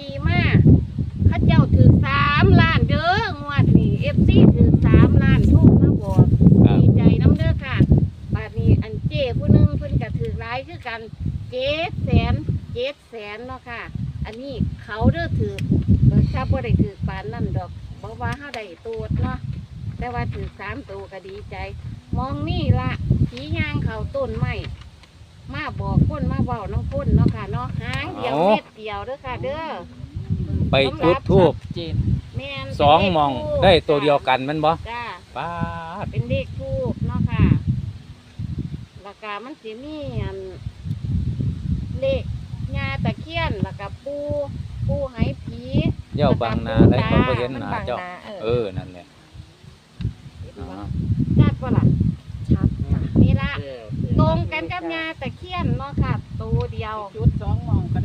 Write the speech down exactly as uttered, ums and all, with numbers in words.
ดีมาก เขาเจ้าถืกสามล้านเด้องวดนี้ เอฟซี ถืกสามล้าน โทรมาบอก ครับ ดีใจนำเด้อค่ะ บาดนี้อันเจ้ผู้หนึ่งเพิ่นก็ถืกหลายคือกัน เจ็ดแสน เจ็ดแสนเนาะค่ะ อันนี้เขาเด้อถืก เบิกทรัพย์บ่ได้ถืกปานนั่นดอก บ่ว่าเฮาได้โตดเนาะ แต่ว่าถืกสามโตก็ดีใจ มองนี่ละ ผีย่างเข้าต้นไม้ มาบอกคนมาเว้านำคนเนาะค่ะเนาะ หางเดียว อ๋อ เม็ดเดียวเด้อค่ะเด้อ ไปจุดธูป เจน แม่น สองหม่อง เป็นเลขธูป ได้ตัวเดียวกันแม่นบ่ จ้า ป๊าด เป็นเลขธูปเนาะค่ะ แล้วก็มันสิมีอัน เลขย่าตะเคียน แล้วก็ปู่ ปู่ไหผี เดี๋ยวบังหน้าได้เขาบ่เห็นหน้าเจ้า มันบังหน้า เออ เออ นั่นแหละ เห็น อ๋อ บ่ ชัดบ่ล่ะ ชัดจ้ะ นี่ละ ตรงกันกับย่าตะเคียนเนาะค่ะ ตัวเดียว จุดสองหม่องก็